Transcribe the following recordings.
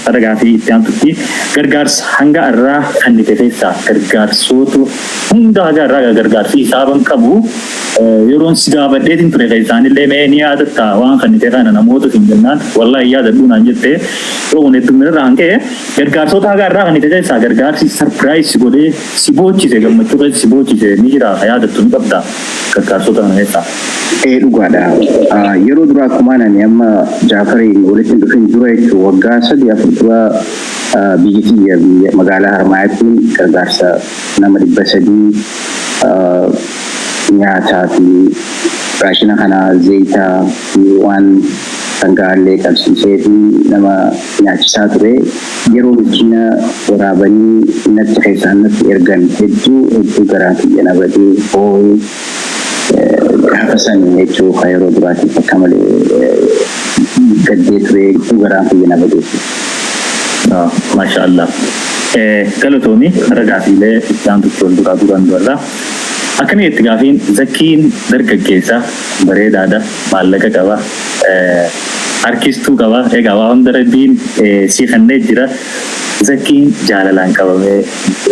Gara gaafii itti aantutti, gargaarsa hanga arraa kannite keessaa gargaarsootu hunda haga arraa gargaarsi hisaaban qabu. Yeroon si gaafadheetiin ture keessaanillee, mee ni yaadatta waan kannite kana namoota siin jennaan, wallahi hin yaadadhuu naan jette. Yoo kun heddummina irraa kan ka'e, gargaarsoota haga arraa kannite keessaa gargaarsi surprise si godhee si boochise, gammachuu keessa si boochise ni jira? Ka yaadattu ni qabda gargaarsota kana keessaa? Ee, dhugaadha. Yeroo duraa akkumaan ani amma Jaafariin walitti hin dhufin dura jechuun waggaa 3-4 dura biyya tiyya, biyya magaalaa Harmaayaatti gargaarsa nama 300 nyaataa fi raashina kana, zayitaa fi waan dhangaallee qabsiisee fi nama nyaachisaa ture. Yeroo miskiina waraabanii natti keessaan natti ergan hedduu hedduu garaan kiyya na badee boo'ee. Gaafa san jechuu ka yeroo duraatiif akka malee gaddee ture, hedduu garaan kiyya na badee ture. Maasha Allah. Galatoomi. Gara gaafiilee itti aantutti wal duraa duubaan dubarra. Akkana jetti gaafiin: Zakkiin dargaggeessa bareedaadha, maallaqa qaba, harkistuu qaba. Egaa waa hunda Rabbiin si kennee jira. Zakkiin jaalalaan qabamee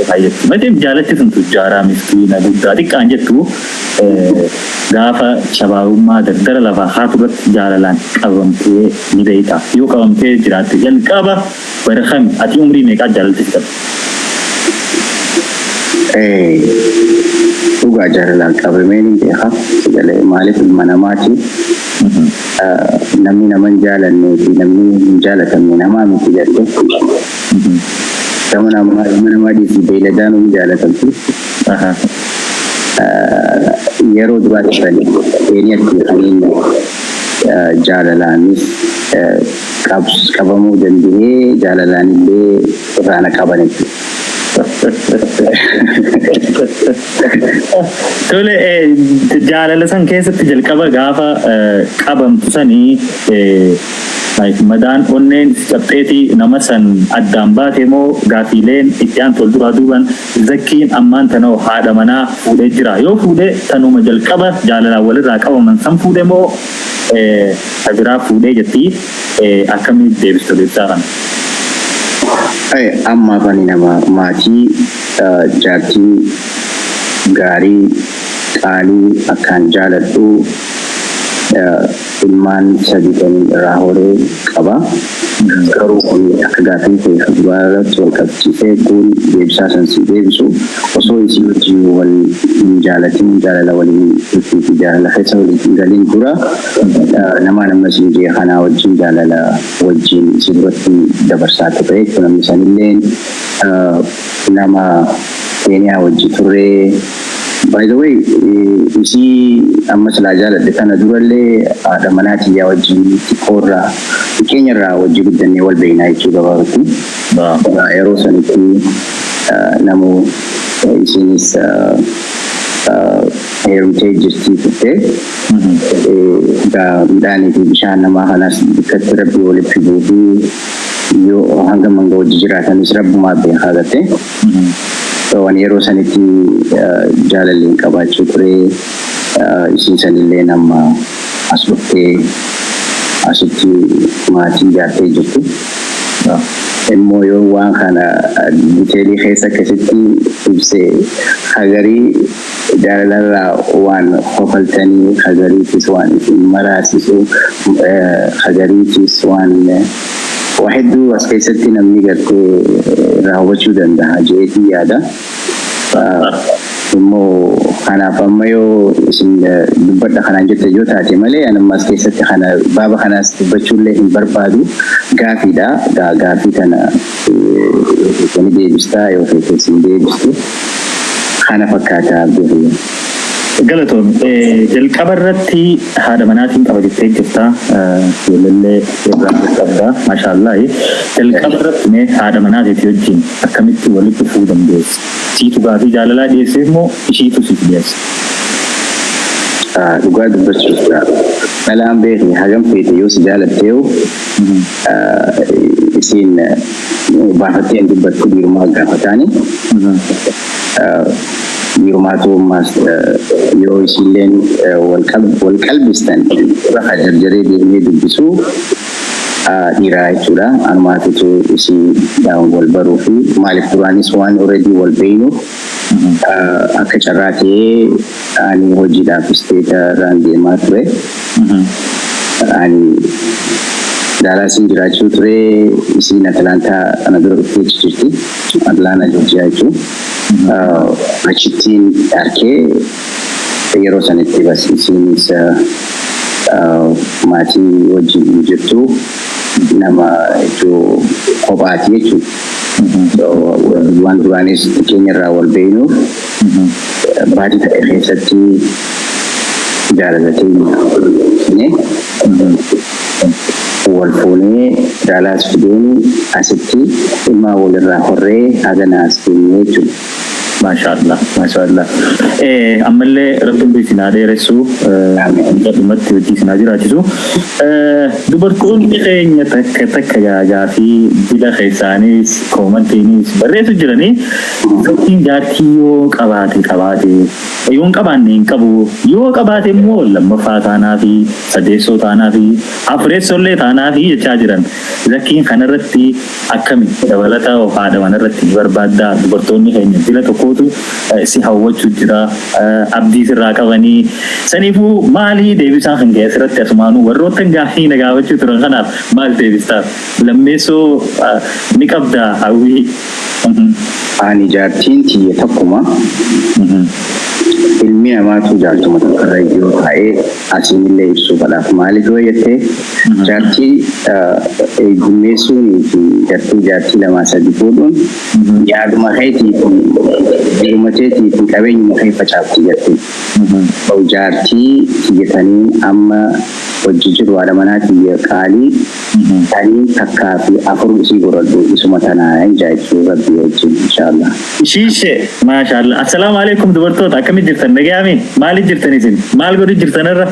baay'eetti. Maceem jaalatti tun tujjaaraa, miskiina, guddaa xiqqaan jettu, gaafa shabaabummaa dardara lafaa haatu irratti jaalalaan qabamtee ni beekta. Yoo qabamtee jiraatte, jalqaba bara kami, ati umrii meeqaa jaalalti si qabde? Dhugaa jaalalaan qabamee ni beeka. Sagalee maaliif ilma namaati. Namni nama hin jaalannee fi namni hin jaalatamne namaa miti jette. Gama namaa, ilma namaa dhiisii beeyladaan ni jaalatamti. Yeroo duraatti kan Keeniyaatti kaniin jaalalaanis qabamuu danda'ee, jaalalaan illee irraa na qaban jechuudha. Tole, jaalala san keessatti jalqaba gaafa qabamtu sanii, like madaan onneen si cabxeeti nama san addaan baate moo? Gaafiileen itti aantu wal duraa duuban, Zakkiin ammaan tanoo haadha manaa fuudhee jira. Yoo fuudhe, tanuma jalqaba jaalalaan walirraa qabaman san fuudhe moo ta biraa fuudhee jetti? Akkamitti deebistu deebisaa kana? Ammaaf ani nama maatii, jaartii gaarii qaalii akkaan jaaladhu, ilmaan sadi kan irraa horee qaba. Garuu kun akka gaafii kee duraa irratti wal qabsiisee guun deebisaa san si deebisu, osoo isii wajjin wal hin jaalatin, jaalala waliin dhufii fi jaalala keessa waliin hin galin dura, nama nama siin jee kanaa wajjin jaalala wajjin isii duratti dabarsaa ture jechuudha. Namni sanillee nama Keeniyaa wajji turre. By the way, isii amma silaa jaaladhe kana durallee haadha manaa tiyyaa wajjin xiqqoorraa, xiqqeenyarraa wajji guddannee wal beeknaa jechuu gabaabatti. Yeroo sanitti namu isiinis heerumtee jirti turte. Egaa midhaanii fi bishaan namaa kanas bikkatti Rabbi walitti fiduu fi yoo hanga manga wajji jiraatanis Rabbumaa beekaa garte. So ani yeroo sanitti jaalalleen qabaachuu ture. Isiin sanillee nama as dhuftee asitti maatii ijaartee jirti. Immoo yoo waan kana detail keessa akkasitti ibse, hagarii jaalalarraa waan kofaltanii, hagariitis waan isin maraasisu, hagariitis waan waa hedduu as keessatti namni gartee irraa hubachuu danda'a jeetii yaada. Immoo kanaaf amma yoo isin dubbadha kanaan jette yoo taate malee, ani amma as keessatti kana baaba kanaas dubbachuullee hin barbaadu. Gaafiidha. Gaafii kana yoo ni deebistaa, yoo feetes hin deebistu. Kana fakkaata, Abdii. Galatoom, jalqaba irratti haadha manaatiin qaba jettee jirta. Ijoollee irraa qabda. Maashaallah. Jalqaba irratti mee haadha manaateeti wajjin akkamitti walitti dhufuu dandeesse? Siitu gaafii jaalalaa dhiyeesseef moo ishiitu siif dhiyeesse? Dhugaa dubbachuuf, dhalaan beekni hagam feete yoo si jaalatteeyu, isiin baafattee hin dubbattu, dhiirumaa gaafataani. Dhiirumaatu ammaas yoo isiilleen wal qalbistan dura ka jarjaree deemee dubbisu. Dhiiraa jechuudha. Anumaatitu isii wal baruu fi maaliif duraanis waan already wal beeynuuf, akka carraa ta'ee ani hojiidhaaf state irraan deemaa ture. Ani Daalaasiin jiraachuu ture, isiin Atlaantaa kana dura dhuftee jirti. Atlaantaa Joorjiyaa jechuun. Achittiin arkee yeroo sanitti bas isiinis maatii wajjin hin jirtu, nama iddoo kophaati jechuudha. Waan duraanis keenya irraa wal beeynuuf baatii ta'e keessatti jaalalatee wal fuunee, Daalaas fideeni asitti ilmaa walirraa horree haga as geenye jechuudha. Maashaallah, maashaallah. Ammallee Rabbiin isin haa dheeressu, dhumatti hojii isin haa jiraachisu. Dubartoonni keenya takka takka gaafii bila keessaanis commentiinis barreessu jiranii, Zakiin jaartii yoo qabaate, yoo hin qabaanne hin qabu, yoo qabaate immoo lammaffaa taanaa fi sadeessoo taanaa fi afureessollee taanaa fi jechaa jiran. Zakiin kanarratti akkami? Dabalata haadha manarratti ni barbaaddaa? Dubartoonni keenya jila tokkootu si hawwachuu jira, abdii sirraa qabanii. Saniifuu maalii deebisaan kan ka'e asirratti? Asumaanuu warroota gaafii na gaafachuu turan kanaaf maal deebistaaf? Lammeessoo ni qabdaa hawwii? Ani jaartiin tiyya tokkuma. Ilmi namaatu jaartuma tokkorra yoo taa'ee asiinillee ibsuu fadhaaf. Maaliif yoo jettee, jaartii gummeessuunii fi gartee jaartii lamaa sadi fuudhuun yaaduma keetii fi jiruma keetii fi qabeenyuma kee facaafti gartee. Jaartii tiyyataniin amma hojii jiru, haadha manaa tiyya qaalii tanii takkaa fi afur isii godhadhu, isuma tanaa hin jechuu Rabbii wajjin, inshaallah. Ishiishe, maashaallah. Assalaamu alaikum dubartoota, akkamitti jirtan? Nagayaami? Maaliif jirtan isin? Maal godhu jirtan irra?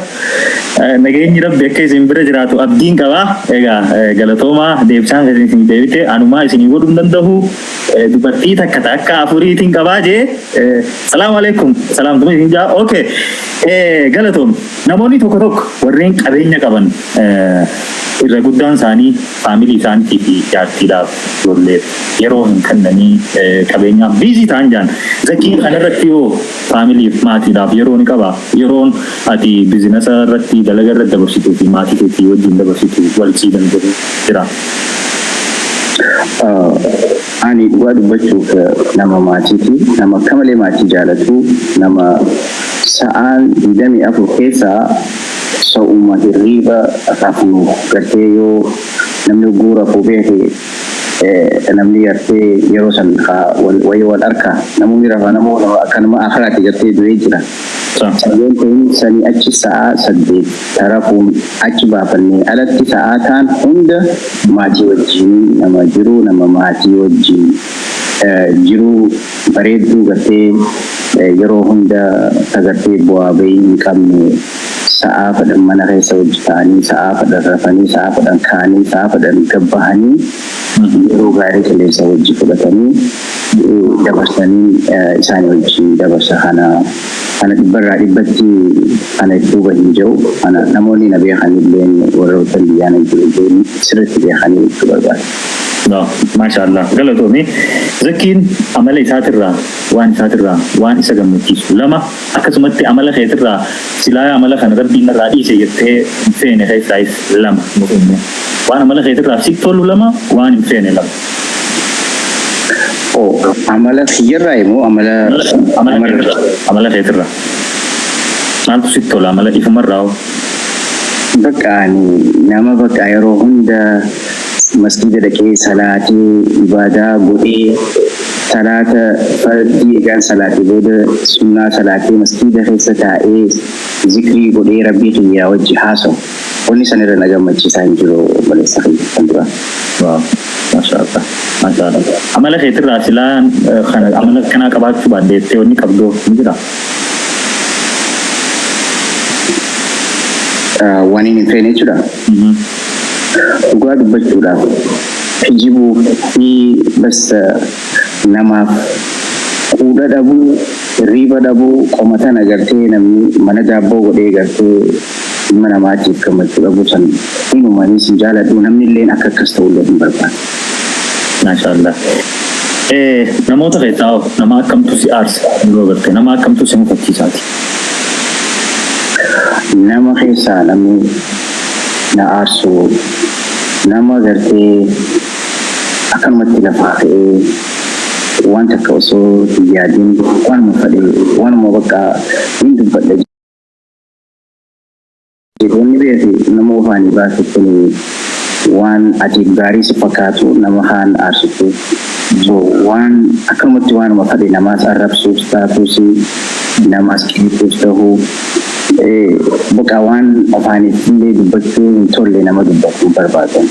Nageenyi Rabbi akka isin bira jiraatu abdiin qaba. Egaa galatoomaa, deebisaan kan isin deebite anumaa isinii godhuu hin danda'u. Dubartii takka takka afuriitiin qabaa jee. Salaamu alaikum. Salaamtuma isin jaa. Okay. Galatoom. Namoonni tokko tokko warreen qabeenya qaban irra guddaan isaanii family isaaniitii fi jaartiidhaaf ijoolleef yeroo hin kennanii, qabeenyaaf busy ta'an jaan. Zakiin kanarratti yoo familyf maatiidhaaf yeroo ni qaba? Yeroon ati business irratti, dalaga irratti dabarsituu fi maatii keetii wajjin dabarsitu wal sii danda'u jira? Ani dhugaa dubbachuuf nama maatiiti. Nama akka malee maatii jaalatu, nama sa'aan 24 keessaa sa'uma hirriiba rafnu gartee, yoo namni hogguu rafuu beeke, namni gartee yeroo san wayii wal arka, namoonni rafa, namoota akka nama akiraati gartee du'ee jira. Yoon ta'in sanii achi sa'aa 8 tarafuun achi baafannee alatti sa'aa taan hunda maatii wajjin nama jiru, nama maatii wajjin jiru bareedduu gartee yeroo hunda agartee bu'aa bahii hin qabne, sa'aa fedhan mana keessa wajji ta'anii, sa'aa fedhan rafanii, sa'aa fedhan ka'anii, sa'aa fedhan gabbahanii, yeroo gaarii qilleensa wajji fudhatanii dabarsanii isaanii wajjin dabarsa. Kana dhibbarraa dhibbatti kana duuba hin jiru. Kana namoonni na beekan illeen, warroota biyyaana jiru illeen sirriitti beekanii jechuu barbaada. No, maashaallah, galatoomi. Zakiin amala isaatirraa, waan isaatirraa waan isa gammachiisu lama, akkasumatti amala keetirraa silaa amala kana Rabbiin narraa dhiise jettee hin feene keessaayis lama nuuf himi. Waan amala keetirraa si tolu lama, waan hin feene lama. Oh, amala kiyyarraa immoo amala Amala keetirraa. Amala keetirraa. Maaltu sitti tola amala ifumarraa hoo? Bakka ani nama bakka yeroo hunda masgiida dhaqee salaatee, ibaadaa godhee, salaata fardii egaan salaatee booda sunnaa salaatee, masgiida keessa taa'ee zikrii godhee Rabbii kiyyaa wajji haasa'u. Wanni san irra na gammachiisaa hin jiru, obboleessa kiyya kan dura. Waaw. Maashaallah. Maashaallah. Amala keetirraa silaa kana amala akkanaa qabaachuu baadheettee wanni qabdoo ni jira? Waan hin feene jechuudha. Dhugaa dubbachuudhaaf kijibuu fi bas namaaf quudha dhabuu, hirriiba dhabuu, qomatan agartee namni mana daabboo godhee gartee Ilma namaatiif gammachuu dhabuu san inumaanis hin jaaladhu, namni illeen akka akkas ta'ullee hin barbaadu. Maashaallah. Namoota keessaa hoo nama akkamtu si aarsa yeroo agarte, nama akkamtu si mufachiisaati? Nama keessaa namni na aarsu nama gartee akkanumatti lafaa ka'ee waan takka osoo hin yaadin waanuma fedhe, waanuma bakka hin dubbadha jedhu. Wanni beeki nama ofaanii baasu kun waan ati gaarii si fakkaatu nama kaan aarsitu. So waan akkanumatti waanuma fedhe namaas arrabsuus taatus, namaas qeequus ta'uu, bakka waan afaaniif illee dubbachuu hin tolle nama dubbatu hin barbaadan.